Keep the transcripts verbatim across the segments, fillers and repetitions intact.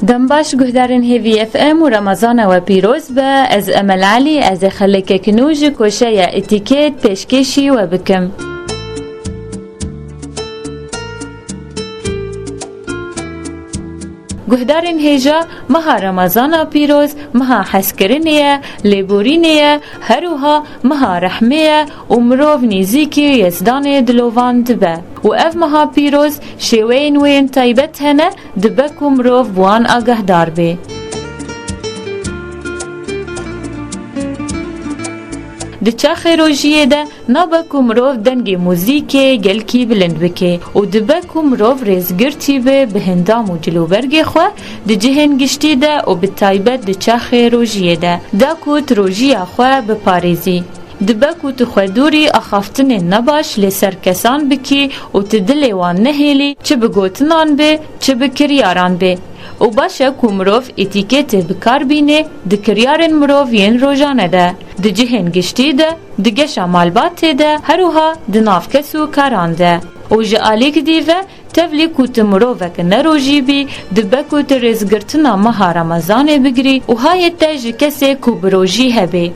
Dem baş guhdarên Hêvî F M û Remezana we pîroz be. Ez Emel Elî, ez ê xelekek nû ji koşeya Etîket pêşkêşî we bikim. Guhdarên hêja, meha Remezana pîroz, meha hezkirinê ye, lêborînê ye, her wiha meha rehmê ye û mirov nêzîkî Yezdanê dilovan dibe. Û ev meha pîroz şêweyên wê yên taybet hene, dibe ku mirov bi wan agahdar bê. Di çaxê rojiyê de nabe ku mirov dengê muzîkê gelkî bilind bike û dibe ku mirov rêzgirtî be bi hindam û cilûbergê xwe di cihên giştî de û bi taybet di çaxê rojiyê de, da ku di rojiya xwe biparêzî. Dibe ku tu xwe dûrî axaftinên nebaş li ser kesan bikî û tu dilê wan nehêlî, çi bi gotinan be, çi bi kiryaran be. Û baş e ku mirov etîketê bi kar bîne di kiryarên mirov yên rojane de, di cihên giştî de, di geşa malbatê de, her wiha di nav kes û karan de. Û ji alîk dî ve, tevlî ku tu mirovek nerojî bî, dibe ku tu rêzgirtina meha Remezanê bigirî û hayê te ji kesê ku bi rojî hebê.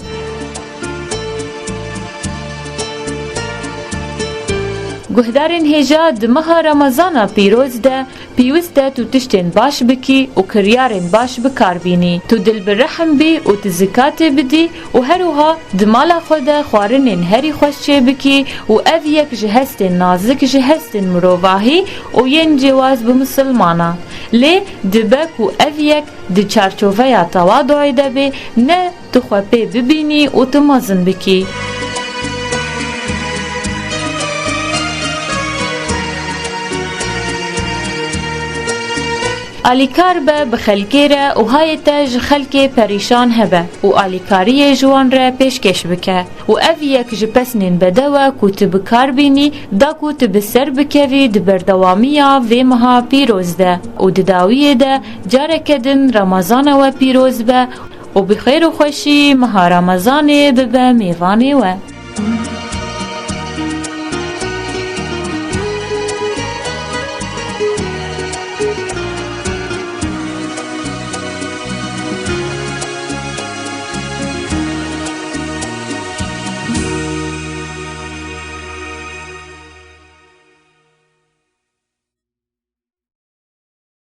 Guhdarên hêja, di meha Remezana pîroz de pêwist e tu tiştên baş bikî û kiryarên baş bi kar bînî. Tu dilbirehm bî û tu zikatê bidî û her wiha di mala xwe de xwarinên herî xweş çêbikî û ev yek ji hestên nazik ji hestên mirovahî û yên cêwaz bi misilmana. Lê dibe ku ev yek di çarçoveya tewaduê de bê, ne tu xwe pê bibînî û tu mezin bikî. Alîkar be bi xelkê re û hayê te ji xelkê perîşan hebe û alîkariyê ji wan re pêşkêş bike. Û ev yek ji pesnên bedew e ku tu bi kar bînî, da ku tu bi ser bikevî di berdewamiya vê meha pîroz de û di dawiyê de careke din Remezana we pîroz be û bi xêr û xweşî meha Remezanê bibe mêvanê we.